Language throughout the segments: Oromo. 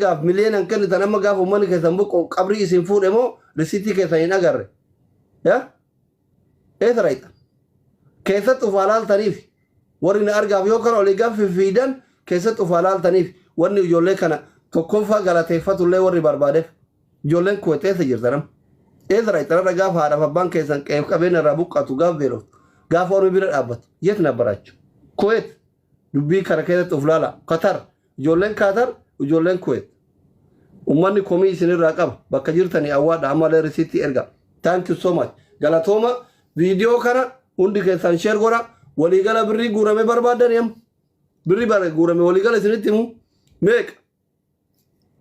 Gaaf miliyeenan kennitan, amma gaafa uummanni keessan buqqa'u qabrii isin fuudhe moo risiitii keessan hin agarre? Yaa eessa rayxa? Keessatti ufaa laaltaniif warri na argaaf yoo kana olii gaafa fiffiidan keessatti ufaa laaltaniif. Wanni ijoollee kana tokkoffaa galateeffatullee warri barbaadeef, ijoolleen Kuwait eessa jirtan amma? Eessa rayxan irra gaafa haadhaaf abbaan keessan qe'eef qabeenya irraa buqqatu, gaafa beeloftu, gaafa ormi bira dhaabbatu yet nabbarachu? Kuwait dubbii kana keessatti of laala. Qatar, ijoolleen Kaatar, ijoolleen Kuwait, ummanni komii isinirraa qaba. Bakka jirtanii awwaadha, ammallee risiitii erga. Thank you so much, galatooma. Viidiyoo kana hundi keessan share godha. Waliigala birrii guurame barbaadani, amma birrii bara guurame waliigala isinitti himu. Meeqa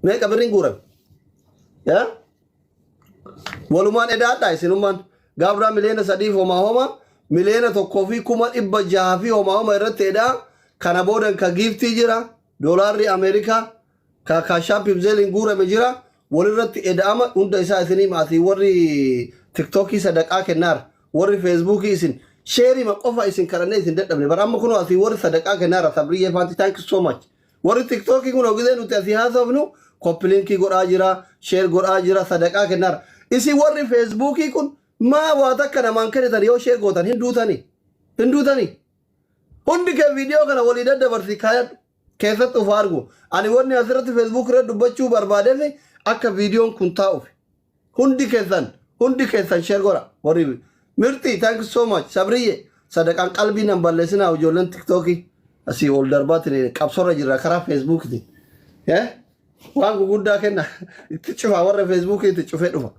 meeqa birriin guurame? Yaa walumaan edaadha. Isinummaan gaafraa 3 miliyoona homaa homa, 1,600,000 fi homaa homa irratti edaa. Kana boodan ka giiftii jira, doolaarri Ameerikaa ka Cash App-iif Zelle-iin guurame jira. Walirratti eda'ama hunda isaa isinii maasii. Warri Tiktookii sadaqaa kennaara, warri Feesbuukii isin share-ima qofa isin kadhannee isin dadhabne bara. Amma kunoo asii warri sadaqaa kennaara, Sabriyyee faanti, thank you so much. Warri Tiktookii kun ogizee nuti asii haasofnu copy link-ii godhaa jira, share godhaa jira, sadaqaa kennaara. Isin warri Feesbuukii kun maa waa takka namaan kennitan? Yoo share gootan hin duutanii, hin duutanii. Hundi kee viidiyoo kana walii daddabarsii kaayadhu, keessatti of argu. Ani wanni asirratti Facebook irra dubbachuu barbaadeef akka viidiyoon kun taa'uuf. Hundi keessan, hundi keessan share godha. Warri mirti, thank you so much. Sabriyye, sadaqaan qalbii nan balleessinaa. Ijoolleen Tiktookii asii ol darbaatiin qabsorra jirra karaa Feesbuukitiin. Waan guguddaa kenna itti cufaa, warra Feesbuukii itti cufee dhufa.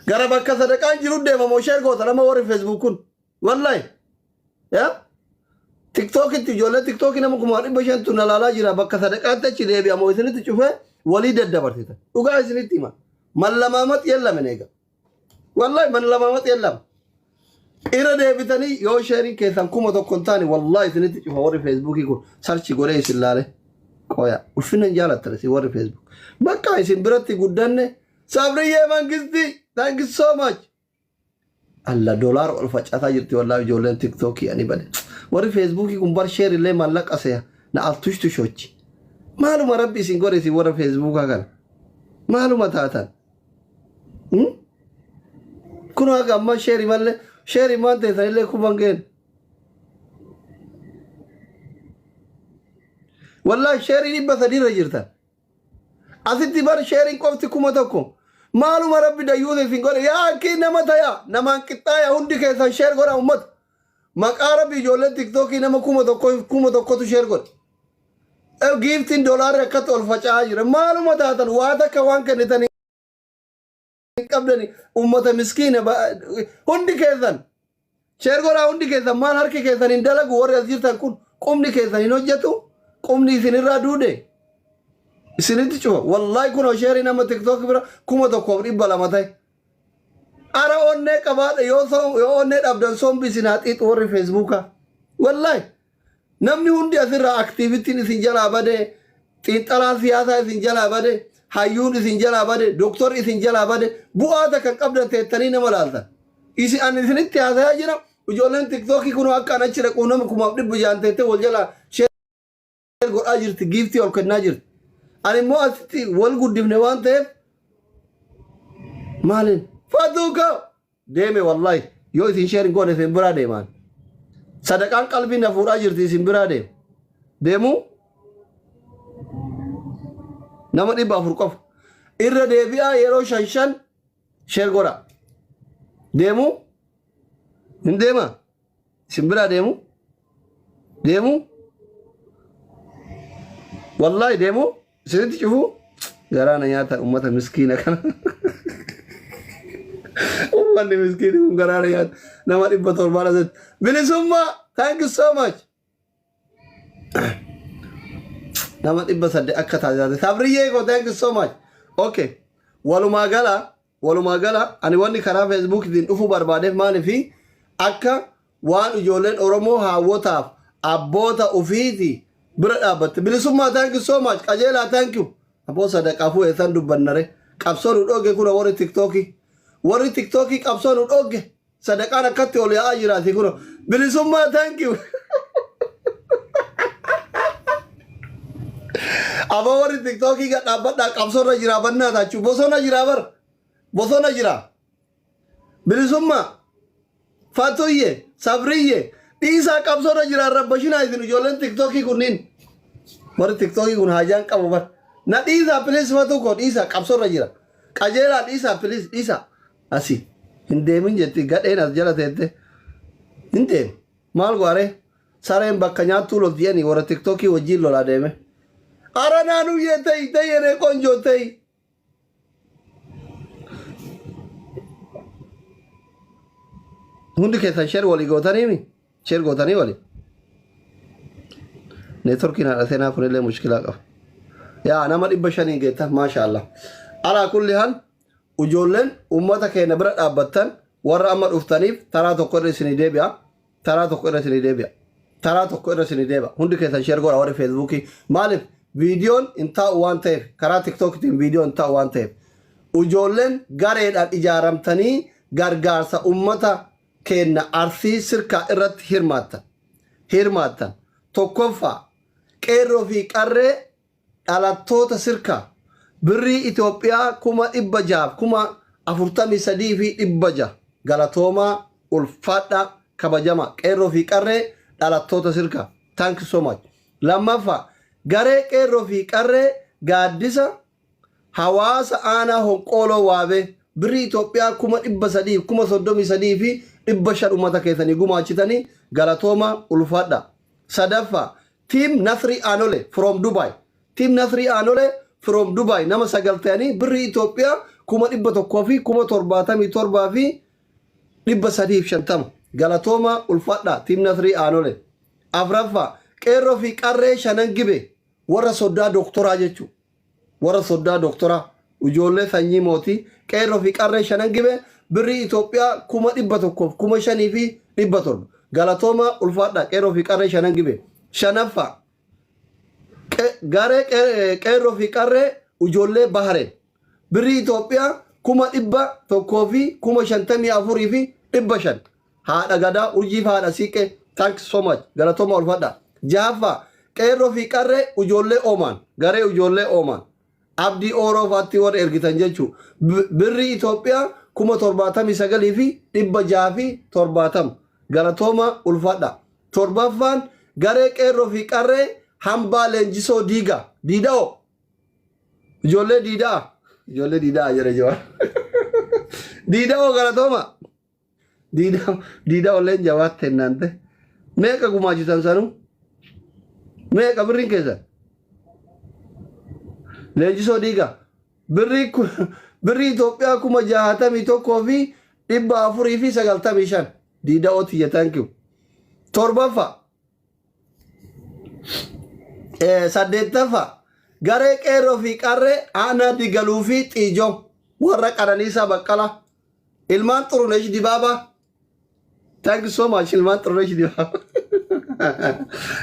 Gara bakka sadaqaan jiru deemamoo share goota nama warri Facebook kun. Wallahi. Yaa? Tiktookitti ijoollee Tiktookii nama 500,000tu na laalaa jira. Bakka sadaqaatti achi deebi'amoo isinitti cufee walii daddabarsitan? Dhugaa isinitti hima. Mallamaamat yellamen eega. Wallahi mallamaamat yellam. Irra deebitanii yoo share-iin keessan 1000 hin taane, wallahi isinitti cufa warri Feesbuukii kun search godhee isin laale. Qoya, ulfina hin jaalattan isin warri Facebook. Bakka isin biratti guddanne. Sabriyyee Mangistii, thank you so much. Alla, doolaara ol facaasaa jirti wallaahi ijoolleen Tiktookii. Ani bade. Warri Feesbuukii kun bar share illee maallaqa se'a na altushtushochi. Maaluma rabbi isin godhe isin warra Feesbuukaa kana? Maaluma taatan? Kun haga amma share mallee share maan teessan illee kuban geen. Wallaahi share 300 irra jirtan. Asitti bar share-iin qofti 1000. Maaluma rabbi dayyuusa isin godhe? Yaa akkii nama taya, namaan qixxaaya. Hundi keessan share godha ummata. Maqaa rabbi, ijoolleen Tiktookii nama 1000, 1000tu share godhe. Giiftiin doolaarri akkatti ol faca'aa jira. Maaluma taatan? Waa takka waan kennitan hin qabdani. Ummata miskiina, hundi keessan share godhaa. Hundi keessan maal harki keessan hin dalagu? Warri as jirtan kun qubni keessan hin hojjetu? Qubni isinirraa duude? Isinitti cufa wallahi. Kunoo share-ii nama TikTok bira 1200 ta'e. Ara onnee qabaadha. Yoo onnee dhabdan sombi isin haa xiixu warri Feesbuukaa. Wallahi namni hundi asirraa activist-iin isin jalaa bade, xiinxalaan siyaasaa isin jalaa bade, hayyuun isin jalaa bade, doktorri isin jalaa bade. Bu'aa takka hin qabdan, teettanii nama laaltan. Isin ani isinitti haasayaa jira. Ijoolleen Tiktookii kun akka an achi dhaqu nama 600,000 teettee wal jalaa share godhaa jirti, giiftii ol kennaa jirti. Ani immoo asitti wal guddifne waan ta'eef maaliin fatuuka deeme? Wallahi yoo isin share hin goone isin biraa deemaan. Sadaqaan qalbii na fuudhaa jirti, isin biraa deema. Deemuu nama 400 qofa. Irra deebi'aa, yeroo shan shan share godha. Deemuu hin deema, isin biraa deemu, deemu, wallahi deemu isinitti cufu. Garaa na nyaata ummata miskiina kana. Ummanni miskiini kun garaa na nyaata. Nama 700 asitti. Bilisummaa, thank you so much. Nama 800 akka taasisate. Sabriyyee koo, thank you so much. Okay, walumaa gala, walumaa gala ani wanni karaa Feesbuukiitiin dhufuu barbaadeef maaliifi akka waan ijoolleen Oromoo haawwotaaf abboota ufiiti bira dhaabbatte. Bilisummaa, thank you so much. Qajeelaa, thank you. Abboo, sadaqaafuu eessan dubbannare? Qabsoo nu dhoogge kuna warri Tiktookii, warri Tiktookii qabsoo nu dhoogge. Sadaqaan akkatti ol yaa'aa jiraati. Kun Bilisummaa thank you. Aboo warri tiktookii gad dhaabbadhaa qabsoorra jiraa bannaa taachuu bosona jiraa bar bosona jiraa. Bilisummaa Fatuyye Sabriyye dhiisaa qabsoorra jiraa rabbashinaa isin ijoolleen tiktookii kunniin. Warri tiktookii kun haajaan qabu bar. Na dhiisaa please fatuu koo dhiisaa qabsoorra jira. Qajeelaa dhiisaa please dhiisaa. Asi hin deemin jetti gadheen as jala teette. Hin deemu. Maal go'aree? Sareen bakka nyaattuu lolti jedhanii warra tiktookii wajjin lolaa deeme. Ara naanuyyee ta'i ta'i yeree qonjoo ta'i. Hundi keessan share walii gootaniimi? Share gootanii walii? Neetworkiin haadha seenaa kunillee mushkilaa qaba. Yaa nama 500 geetta maasha Allah. Alaa kulli hal Ujoolleen ummata keenya bira dhaabbattan warra amma dhuftaniif taraa tokko irra isinii deebi'a. Taraa tokko irra isinii deebi'a. Taraa tokko irra isinii deebi'a. Hundi keessan share godha warri feesbuukii. Maaliif viidiyoon hin taa'u waan ta'eef karaa tiktookitiin viidiyoon hin taa'u waan ta'eef. Ujoolleen gareedhaan ijaaramtanii gargaarsa ummata keenya Arsii sirkaa irratti hirmaattan. Hirmaattan. Tokkoffaa qeerroo fi qarree dhalattoota sirka Birrii Itoophiyaa 643,600 galatoomaa ulfaadhaa kabajamaa qeerroo fi qarree dhalattoota sirka thank you so much lammaffaa garee qeerroo fi qarree gaaddisa hawaasa aanaa honqooloo waabee Birrii Itoophiyaa 333,500 ummata keessanii gumaachitanii galatoomaa ulfaadhaa sadaffaa Team Nasri Aanole from Dubai. Team Nasri Aanole from Dubai nama sagal ta'anii birrii Itoophiyaa 177,350. Galatooma ulfadha Team Nasri Aanole. Afraffaa qeerroo fi qarree shanan gibe warra soddaa doktoraa jechuudha. Warra soddaa doktoraa ijoollee sanyii mootii qeerroo fi qarree shanan gibe birrii Itoophiyaa 105,700. Galatooma ulfaadha qeerroo fi qarree shanan gibe. Shanaffaa garee qeerroo fi qarree ijoollee Bahareen birrii Itoophiyaa 154,500. Haadha gadaa urjii fi haadha siiqqee thanks so much galatooma ulfadha. Jahaffaa qeerroo fi qarree ijoollee Oomaan garee ijoollee Oomaan Abdii Ooroo faatti warra ergitan jechuu birrii Itoophiyaa 79,670 galatooma ulfadha. Torbaffaan garee qeerroo fi qarree hambaa leenjisoo diigaa diida'oo ijoollee diida'a ijoollee diida'a jedhe jawaar diida'oo galatooma. Diidaa diidaa olleen jabaatte naante. Meeqa gumaachitan sanuu? Meeqa birriin keessan? Leenjisoo diigaa. Birrii birrii Itoophiyaa 61,495. Diidaa otiyya thank you. Torbaffaa. Saddeettaffaa. Garee qeerroo fi qarree aanaa digaluu fi xiijoo warra Qananiisaa Baqqalaa. Ilmaan Xurunesh Dibaabaa. Thank you so much ilmaan Xurunesh Dibaabaa.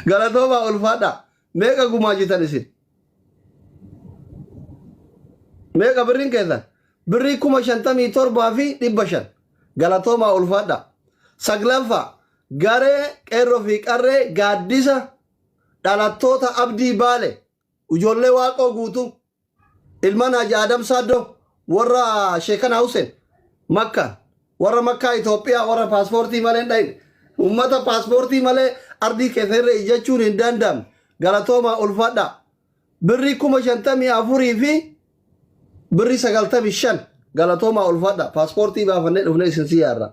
Galatoomaa ulfaadha. Meeqa gumaachitan isin? Meeqa birriin keessan? Birrii 57,500. Galatoomaa ulfaadha. Saglaffaa garee qeerroo fi qarree gaaddisa dhalattoota Abdii Baale ijoollee Waaqoo guutuu Ilmaan Haji Adam Saaddoo warra Sheekana Hussein Makka warra Makkaa Itoophiyaa warra paaspoortii malee hin dhayne ummata paaspoortii malee ardii keessa irra ijjachuun hin danda'amne galatoomaa ulfaadhaa birrii 54,000 fi birrii 95 galatoomaa ulfaadhaa paaspoortii baafannee dhufnee isin si yaarra.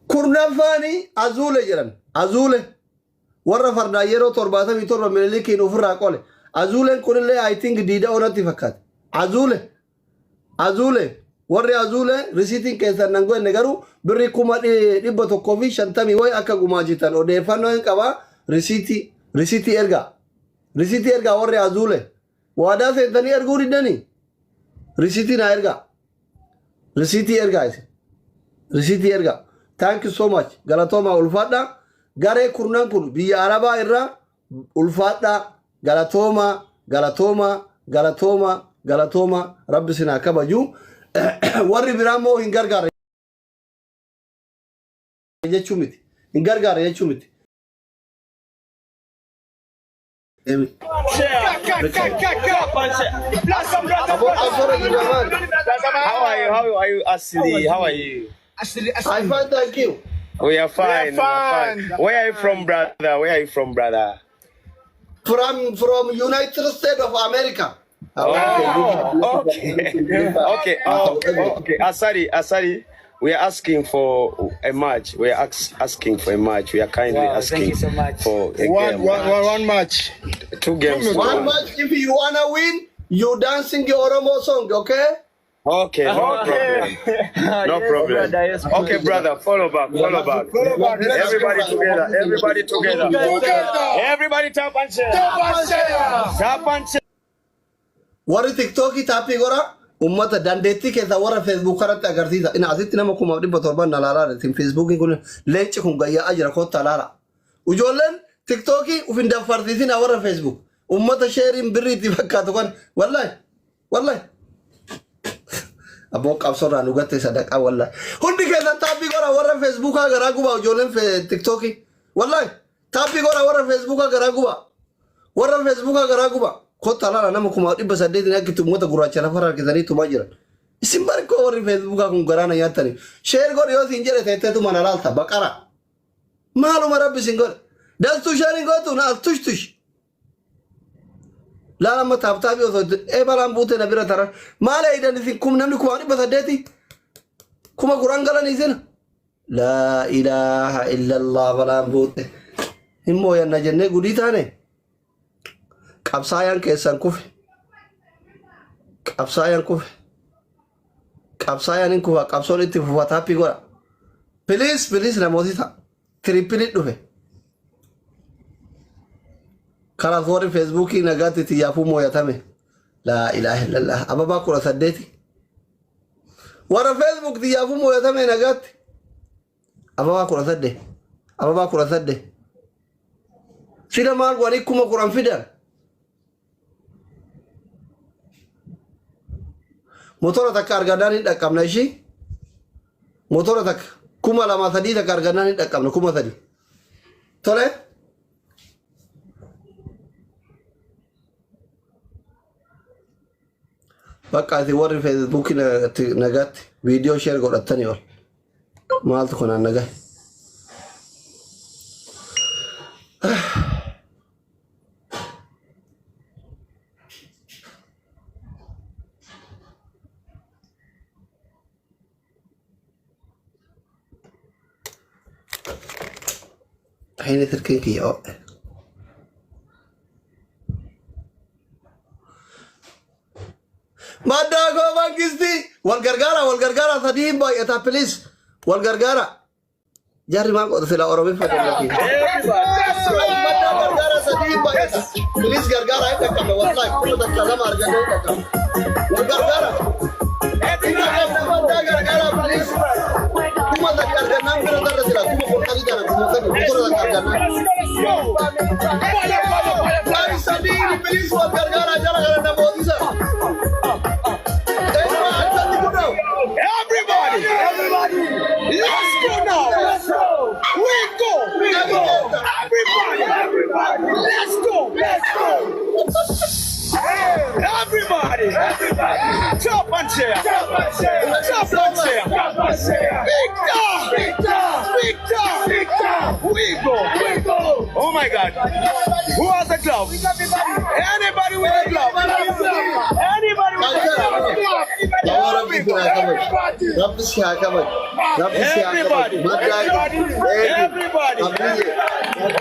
Kurnaffaani Azuule jedhan Azuule Warra fardaan yeroo 77 Minilikiin ofirraa qole. Azuuleen kunillee I think diida'oo natti fakkaate. Azuule. Azuule. Warri Azuule risiitiin keessan nan goenne garuu birrii 150,000 wayi akka gumaachitan odeeffannoo hin qabaa risiitii risiitii ergaa. Risiitii ergaa warri Azuule. Waadaa seentanii erguu diddanii? Risiitii naa ergaa. Risiitii ergaa isin. Risiitii ergaa. Thank you so much. Galatoomaa ulfaadhaa. Garee kurnan kun biyya Arabaa irraa ulfaadhaa. Galatoomaa, galatoomaa, galatoomaa, galatoomaa. Rabbi isin haa kabaju. Warri biraa immoo hin gargaarre. jechuu miti. Hin gargaara jechuu miti. Aboo qabsoorra jirra maali? How are you? How are you, Ashley? How are you? I fine, thank you. We are fine. We are fine. Where are you from, brother? Where are you from, brother? From United States of America. Oh, okay. Okay. Oh, okay. Asari, Asari, we are asking for a match. We are asking for a match. We are kindly Wow, thank asking you so much. for a One, game. one, one, one match. Two games. to One one. match, if you wanna win, you dancing your Oromo song, okay? Okay, no problem. No Yes, problem. brother, yes, Okay, brother, follow back, follow back. Follow back. Let's Everybody go. together, everybody together. Together. Everybody tap and share. Tap and share. Tap and share. Warri TikTokii taappii godha. Uummata dandeettii keessaa warra Facebook irratti agarsiisa. Inni asitti nama 1700 na laalaa jirti. Facebookiin kun leenci kun gayyaa'aa jira, kottaa laala. Ijoolleen TikTokii uf hin daffarsiisinaa warra Facebook. Uummata sheeriin birrii itti fakkaatu kan wallahi wallahi. Abboo qabsoorraa nu gatte sadaqaa wallahi. Hundi keessan taappii godha warra Facebookaa garaa gubaa, ijoolleen TikTokii. Wallahi taappii godha, warra Facebookaa garaa gubaa. Warra Facebookaa garaa gubaa. Kottaa laala, nama 1800 akkitti uummata gurraacha lafarra harkisanii tumaa jiran. Isin barkoo warri Facebookaa kun garaa na nyaattanii. Share godhi yoo siin jedhe teetteetu mana laalta baqara. Maaluma rabbi isin godhe. Dastuu share hin gootu na tush tush. Laala amma tap tapii osoo ee balaan buute na bira taran. Maal eeydan isin kum namni 1800 10,000 galan isin. Laa ilaaha illallah, balaan buute. Hin mooyanna jennee gudii taane. Qabsaayaan keessan kufe. Qabsaayaan kufe. Qabsaayaan hin kufa, qabsoon itti fufa, taappii godha. Please, please, namooti ta'a. Triple dhufe. Kanaaf warri Facebookii nagaatti xiyyaafuu mooyatame. Laa ilaaha illallah. Ababaa 18. Warra Facebook xiyyaafuu mooyatame nagaatti. Ababaa 18. Ababaa 18. Sila maal godhanii 10,000 fidan? Motora takka argannaan hin dhaqqabna ishii. Motora takka 2,000 3 takka argannaan hin dhaqqabna 3,000. Tole. Bakka ati warri Facebookii nagaatti viidiyoo share godhattanii ol. Maaltu kanaan nagaa? Hayni tirkiin kiyya ho'e. Maddaa koo mangistii wal gargaara, wal gargaara, sadii hin baay'ata, please wal gargaara. Jarri maal godhu sila Oromiffaa jallati. Maddaa gargaara, sadii hin baay'ata. Please gargaara, hin dhaqqabne wallahi, 1000 2 argannee hin dhaqqabne. Wal gargaara. Hin dhaqqabne, maddaa gargaara, please. 3,000 argannaan bira darra jira, 13,000 kana 3,000 motora takka argannaan. Guys, sadii, please wal gargaara, jala kana namootisa. Eenyuma akkatti godhamu? Everybody, everybody, let's go now. Let's go. We go. We go. Everybody, everybody, let's go. Let's go. Everybody, everybody, tap and share. Tap and share. Tap and share. Tap and share. Victor, Victor, Victor, Victor. We go. We go. Oh my God. Who has a glove? Anybody with a glove? Anybody with a glove? Rabbi si haa kabaju. Rabbi si haa kabaju. Rabbi si haa kabaju. Everybody, Maddaa everybody, everybody. Abiyye.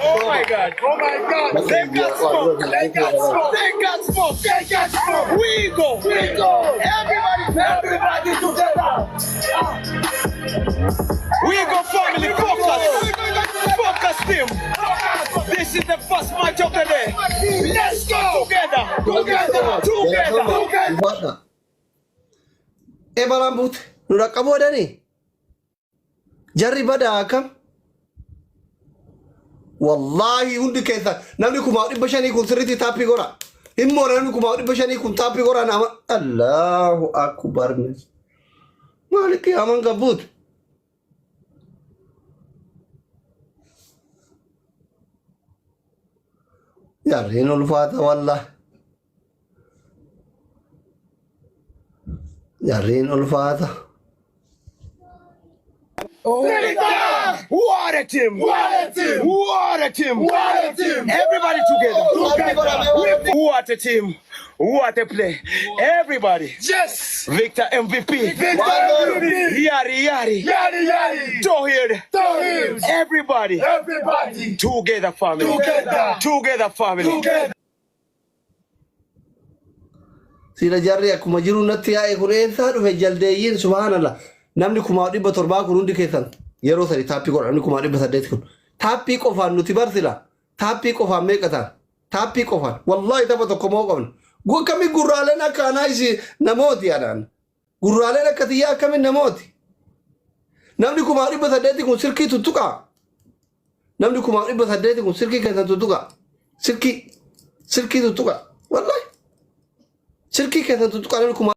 Oh my God. Oh my God. They got smoke. They got smoke. They got smoke. They got smoke. We go. We go. Everybody, everybody together. We go family. Focus. Focus team. This is the first match of the day. Let's go together. Together. Together. Ulfaadha. Ebalaan buute. Nu dhaqqabuu odanii? Jarri badaa akkam? Wallaahi hundi keessa namni 500,000 kun sirriitti taappii godha. Immoo namni 500,000 kun taappii godha nama. Allahu akbar. Maali qiyaaman gabbuute? Jarri hin ulfaata wallah. Jarri hin ulfaata. What a team! What a team! What a team! What a team! Everybody together. Together. What a team! What a play! Everybody. Yes! Victor MVP. Victor MVP! Yari Yari. Yari Yari! Tohir. Tohir! Everybody. Everybody! Together family. Together. Together family. Together! Sila jarri akkuma jiru natti yaa'e kun eessaa dhufe jaldeeyyiin subhaanallah. Namni 1700 kun hundi keessan yeroo sadi taappii godha namni 1800 kun. Taappii qofaan nuti barsila. Taappii qofaan meeqa ta'an? Taappii qofaan. Wallaahi tapha tokko moo qabna. Akkamii gurraaleen akka anaa isi namooti anaan. Gurraaleen akka tiyyaa akkamiin namooti? Namni 1800 kun silkii tuttuqaa. Namni 1800 kun silkii keessan tuttuqaa. Silkii silkii tuttuqaa. Wallaahi. Silkii keessan tuttuqaa namni kuma.